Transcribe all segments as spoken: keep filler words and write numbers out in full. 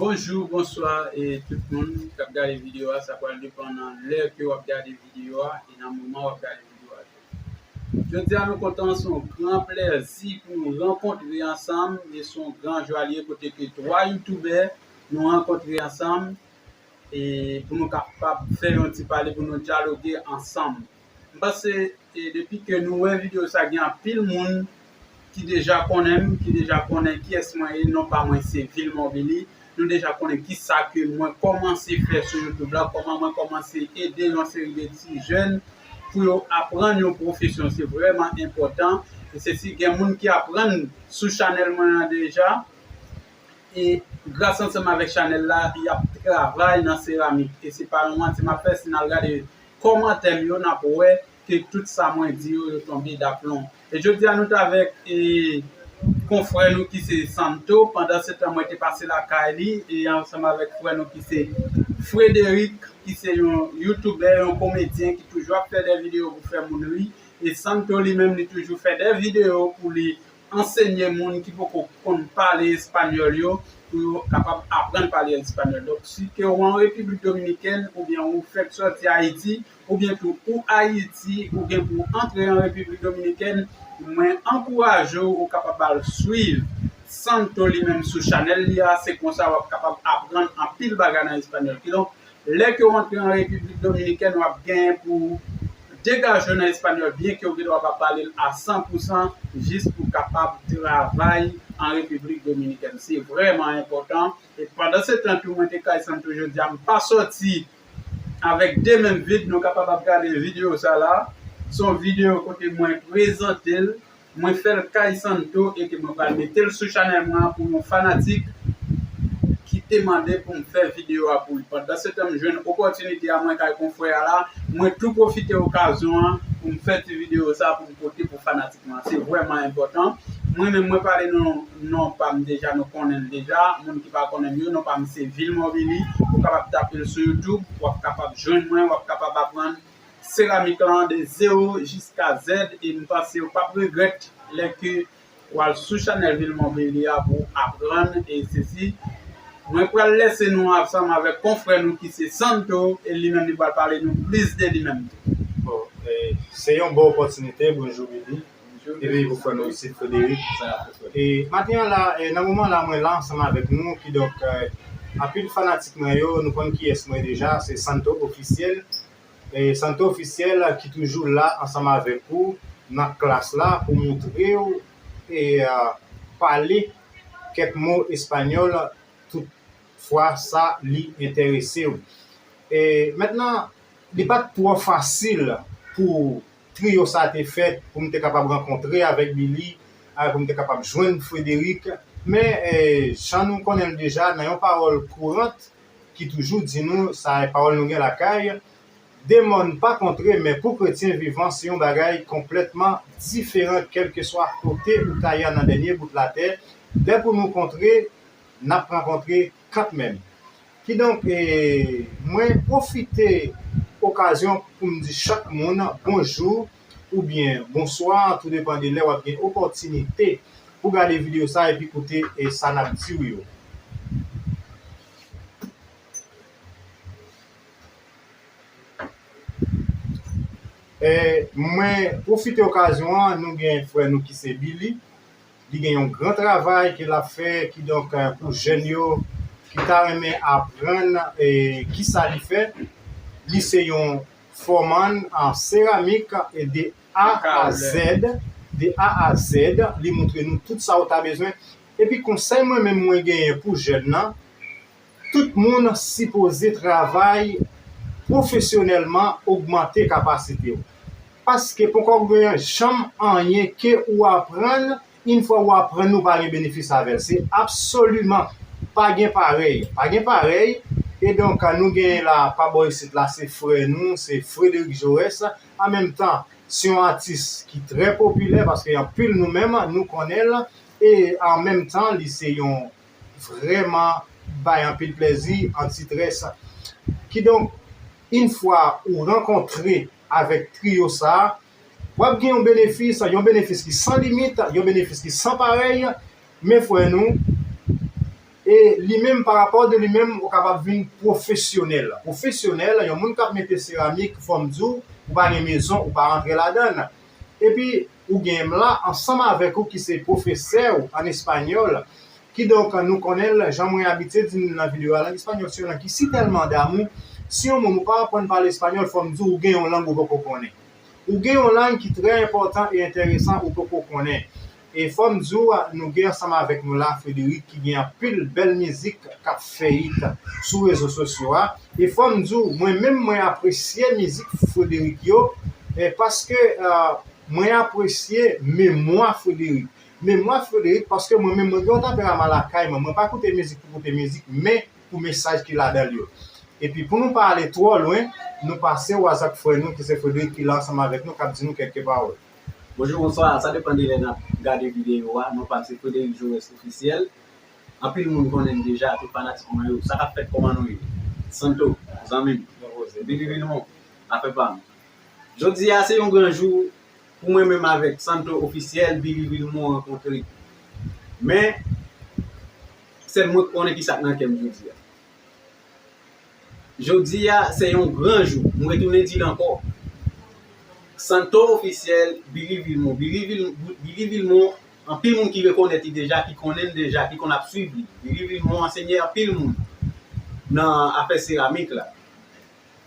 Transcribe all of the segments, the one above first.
Bonjou, bonswa, e tout moun k ap gade videyo a. Sa pral depann nan lè ke w ap gade videyo a e nan moman w ap gade videyo a tou. Jodi a, nou kontan, se yon gran plèzi pou nou rankontre ansanm, e se yon gran jwa li ye kote ke twa youtubè nou rankontre ansanm, e pou nou kapab fè yon ti pale, pou nou dyaloge ansanm. M panse, e depi ke nou wè videyo sa, gen anpil moun ki deja konnen m, ki deja konnen kiyès mwen ye, non pa mwen se Vilmor Billy. Nou deja konnen kisa ke mwen kòmanse fè sou YouTube la, kòman mwen kòmanse ede yon seri de ti jèn pou yo aprann yon pwofesyon. Se vrèman enpòtan. E se si gen moun ki aprann sou chanèl mwen an deja, e gras ansanm avèk chanèl la, y ap travay nan seramik. E se pa yon manti m ap fè, si n al gade kòmantè m yo, n ap wè ke tout sa mwen di yo, yo tonbe daplon. E jodi a, nou t avèk, e, konfrè nou ki se Santo. Pandan se tan, mwen te pase lakay li, e ansanm avèk frè nou ki se Frédéric, ki se yon youtubè, yon komedyen ki toujou ap fè de videyo pou fè moun ri. E Santo li menm, li toujou fè de videyo pou li ansenye moun ki poko konn pale espanyòl yo, pou yo kapab aprann pale espanyòl. Donk, si ke w an Repiblik Dominikèn, oubyen ou fèk sòti Ayiti, oubyen tou ou Ayiti, ou gen pou antre an Repiblik Dominikèn, mwen ankouraje w, ou kapab al swiv Santo li menm sou chanèl li a. Se konsa w ap kapab aprann anpil bagay nan espanyòl. Kidonk, lè ke w antre an Repiblik Dominikèn, w ap genyen pou degaje w nan espanyòl, byen ke w gen dwa pa pale l a san pou san, jis pou w kapab travay an Repiblik Dominikèn. Se vrèman enpòtan. E pandan se tan tou, mwen te kay Santo jodi a, m pa sòti avèk de men vid, nou kapab ap gade videyo sa la. Se yon videyo kote mwen prezante l, mwen fè l kay Santo e ke mwen pral mete l sou chanèl mwen an pou yon fanatik ki te mande pou m fè videyo a pou li. Pandan se tan, m jwenn opòtinite a, mwen kay konfrè a la, mwen tou pwofite okazyon an pou m fè ti videyo sa pou m pote pou fanatik mwen. Se vrèman enpòtan. Mwen menm, mwen pale non, non pa m deja, nou konnen l deja. Moun ki pa konnen m yo, non pa m se Vilmor Billy. Ou kapab tape l sou YouTube, w ap kapab jwenn mwen, w ap kapab aprann seramik lan de zewo jiska zèd, e m panse w p ap regrèt lè ke w al sou chanèl Vilmor Billy a pou w aprann. E sesi, mwen pral lese nou ansanm avèk konfrè nou ki se Santo, e li menm li pral pale nou plis de li menm tou. Bon, e, se yon bon opòtinite, bonjou Billy. Epi pou frè nou isit, Frédéric. E maten an la, e, nan moman la, mwen la ansanm avèk nou, kidonk, e, anpil fanatik mwen yo, nou konn kiyès mwen deja, se Santo Officiel. E Santo Officiel ki toujou la ansanm avèk ou nan klas la pou montre w e, a, pale kèk mo espanyòl tout fwa sa li enterese w. E mentnan, li pa t twò fasil pou triyo sa te fèt, pou m te kapab rankontre avèk Billy, a, pou m te kapab jwenn Frédéric. Men, e, jan nou konnen l deja, nan yon pawòl kourant, ki toujou di nou, sa e pawòl nou gen lakay, de mòn pa kontre, men pou kretyen vivan, se yon bagay konplètman diferan, kèlkeswa kote ou ta ye nan dènye bout latè. Lè pou nou kontre, n ap rankontre kanmenm. Kidonk, e, mwen pwofite okazyon pou m di chak moun bonjou oubyen bonswa, tou depann de lè w ap gen opòtinite pou gade videyo sa epi koute, e, sa n ap di w yo. E, mwen pwofite okazyon an, nou gen frè nou ki se Billy. Li gen yon gran travay ke l ap fè, kidonk, e, pou jèn yo ki ta renmen aprann, e, kisa li fè. Li se yon fòmann an seramik, e, de A a Z, de A a Z, li montre nou tout sa ou ta bezwen. Epi konsèy mwen menm mwen genyen pou jèn nan, tout moun sipoze travay pwofesyonèlman, ogmante kapasite w. Paske poko gen janm anyen ke ou aprann, yon fwa ou aprann, ou pa gen benefis avè l. Se absoliman pa gen parèy. Pa gen parèy. E donk, nou genyen la, pa bò isit la, se frè nou, se Frédéric Jaurès. An menm tan, se yon atis ki trè popilè, paske anpil nou menm, nou konnen l. E an menm tan, li se yon vrèman bay anpil plèzi, anti-strès. Kidonk, yon fwa ou rankontre avèk triyo sa a, w ap gen yon benefis, yon benefis ki san limit, yon benefis ki san parèy. Men frè nou, E li menm, pa rapò de li menm, ou kapab vin pwofesyonèl. Pwofesyonèl, yon moun k ap mete seramik, fò m di w, ou pa gen mezon, ou pa rantre ladan l. Epi, ou gen m la, ansanm avèk ou, ki se pwofesè w ann espanyòl. Kidonk, nou konnen l, jan mwen abitye di n nan videyo a, lang espanyòl se yon lang ki si tèlman damou, si yon moun ou pa aprann pale espanyòl, fò m di w, ou gen yon lang ou poko konnen. Ou gen yon lang ki trè enpòtan e enteresan ou poko konnen. E fò m di w, nou gen ansanm avèk nou la Frédéric ki gen anpil bèl mizik k ap fè hit sou rezo sosyo a. E fò m di w, mwen menm mwen apresye mizik Frédéric yo, e paske, e, mwen apresye memwa Frédéric. Memwa Frédéric, paske mwen menm mwen gen yon tanperaman lakay mwen. Mwen pa koute mizik pou koute mizik, men pou mesaj ki ladan l yo. Epi pou nou pa ale twò lwen, nou pase w a Zak frè nou ki se Frédéric ki la ansanm avèk nou k ap di nou kèlke pawòl. Bonjou, bonswa, sa depann de lè n ap gade videyo a. Non pa m se Frédéric Jaurès Officiel. Anpil moun konnen m deja, tout fanatik mwen yo. Sa k ap fèt, kòman nou ye? Santo, zanmi m. Believe in me, afè pa m. Jodi a se yon gran jou pou mwen menm avèk Santo Officiel, Believe in me rankontre. Men, sèl mwen k konnen ki sa k nan kè m jodi a. Jodi a, se yon gran jou. M retounen di l ankò. Santo Officiel, Believe in me. Believe in, Believe in me, anpil moun ki rekonèt li deja, ki konnen l deja, ki konn ap swiv li. Believe in me ansenye anpil moun nan afè seramik la.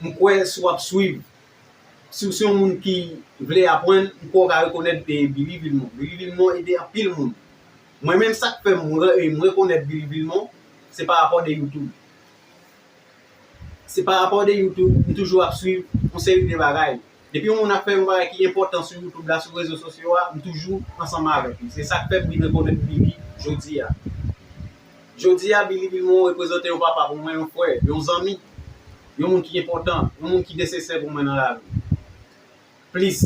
M kwè si w ap swiv, si w se yon moun ki vle aprann, m kwè w ka rekonèt Believe in me. Believe in me ede anpil moun. Mwen menm, sa k fè m re-, m rekonèt Believe in me, se pa rapò de YouTube. Se pa rapò de YouTube, m toujou ap swiv yon seri de bagay. Depi yon moun ap fè yon bagay ki enpòtan sou YouTube la, sou rezo sosyo a, m toujou ansanm avèk li. Se sa k fè m vin rekonèt Billy jodi a. Jodi a, Billy Vilmont reprezante yon papa pou mwen, yon frè, yon zanmi, yon moun ki enpòtan, yon moun ki nesesè pou mwen nan lavi. Plis,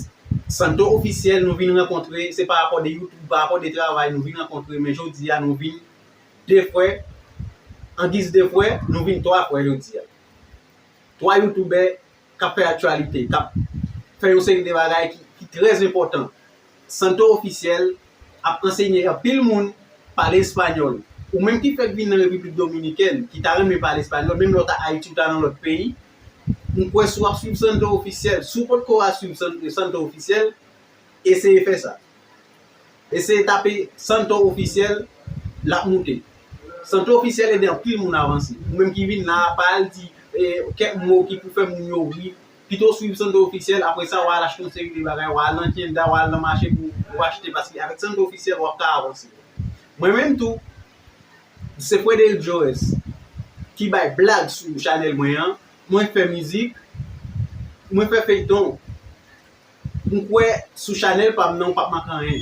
Santo Officiel, nou vin rankontre, se pa rapò de YouTube, pa rapò de travay, nou vin rankontre, men jodi a, nou vin de frè, an giz de frè, nou vin twa frè jodi a. Twa youtubè k ap fè aktyalite, k ap fè yon seri de bagay ki, ki trè enpòtan. Santo Officiel ap ansenye anpil moun pale espanyòl. Ou menm ki fèk vin nan Repiblik Dominikèn, ki ta renmen pale espanyòl, menm lè w ta Ayiti, w ta nan lòt peyi, m kwè si w ap swiv Santo Officiel, si w potko al swiv San-, Santo Officiel, eseye fè sa. Eseye tape Santo Officiel, l ap moute. Santo Officiel ede anpil moun avanse. Ou menm ki vin la, pa al di, eh, kèk mo ki pou fè moun yo ri. Pito w swiv Santo Officiel, apre sa, w al achte yon seri de bagay, w al nan tienda, w al nan mache pou w achte, paske avèk Santo Officiel, w ap ka avanse. Mwen menm tou, se Frédéric Jaurès ki bay blag sou chanèl mwen an. Mwen fè mizik, mwen fè feyton. M kwè sou chanèl pa m nan, ou p ap manke anyen.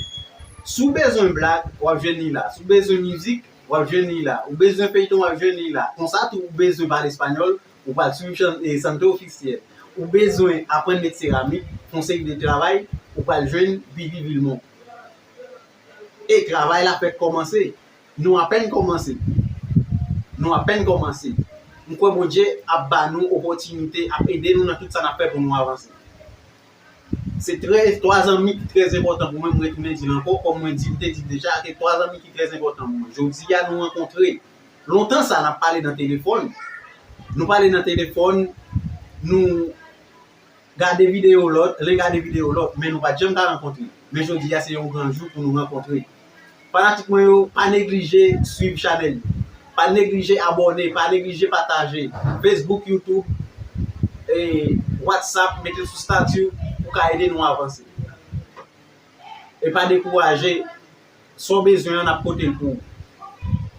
Si w bezwen blag, w ap jwenn li la. Si w bezwen mizik, w ap jwenn li la. Ou bezwen feyton, w ap jwenn li la. Konsa tou, ou bezwen pale espanyòl, ou pral swiv chan-, e, Santo Officiel. Ou bezwen aprann met seramik, fè yon seri de travay, ou pral jwenn Billy Vilmont. E travay la fèk kòmanse. Nou apèn kòmanse. Nou apèn kòmanse. M kwè Bondye ap ba nou opòtinite, ap ede nou nan tout sa n ap fè pou nou avanse. Se trè, twa zanmi ki trè enpòtan pou mwen, m retounen di l ankò, kòm mwen di, m te di l deja, se twa zanmi ki trè enpòtan pou mwen. Jodi a, nou rankontre. Lontan sa, n ap pale nan telefòn. Nou pale nan telefòn, nou gade videyo lòt, len gade videyo lòt, men nou pa t janm ka rankontre. Men jodi a, se yon gran jou pou nou rankontre. Fanatik mwen yo, pa neglije swiv chanèl yo. Pa neglije abòne, pa neglije pataje. Facebook, YouTube, e, WhatsApp, mete l sou stati w, pou ka ede nou avanse. E pa dekouraje, sa w bezwen an, n ap pote l pou ou.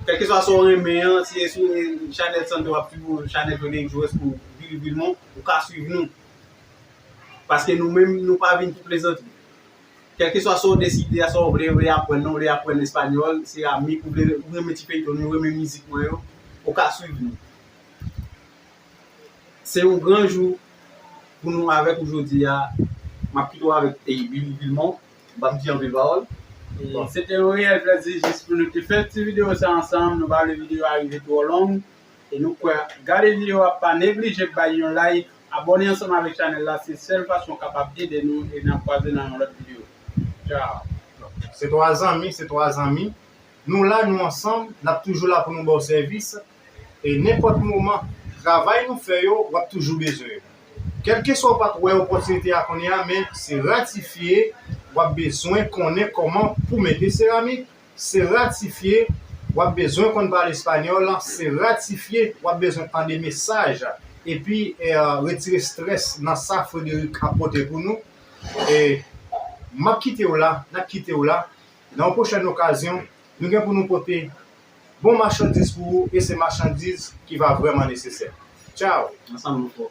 Kèlkeswa sa w renmen an, si se sou, e, chanèl Santo w ap swiv ou, chanèl Frédéric Jaurès pou Billy Vilmont, ou ka swiv nou. Paske nou menm, nou pa vin pou plezantri. Kèlkeswa sa w deside a, sa w vle, w vle aprann nan, w vle aprann espanyòl, seramik, ou vle, ou renmen ti feyton, ou renmen mizik mwen yo, ou ka swiv nou. Se yon gran jou pou nou avèk ou jodi a. M ap kite w avèk, e, Billy Vilmont. M p ap di anpil pawòl. E se te yon reyèl plèzi jis pou nou te fè ti videyo sa ansanm. Nou pa vle videyo a rive twò long. E nou kwè, gade videyo a, pa neglije bay yon like, abòne ansanm avèk chanèl la. Se sèl fason w kapab ede nou e n ap kwaze nan yon lòt videyo. Tchao. Se twa zanmi, se twa zanmi. Nou la, nou ansanm, n ap toujou la pou nou ba w sèvis. E nenpòt moman, travay nou fè yo, w ap toujou bezwen yo. Kèlkeswa w pa t wè opòtinite a kounye a, men se ratifye w ap bezwen konnen kòman pou mete seramik. Se ratifye w ap bezwen konn pale espanyòl. Se ratifye w ap bezwen tande mesaj epi e, retire estrès nan sa Frédéric ap pote pou nou. E m ap kite w la, n ap kite w la. Nan yon pwochèn okazyon, nou gen pou nou pote bon machandiz pou ou, e se machandiz ki va vrèman nesesè. Tchaw! Ansanm nou fò.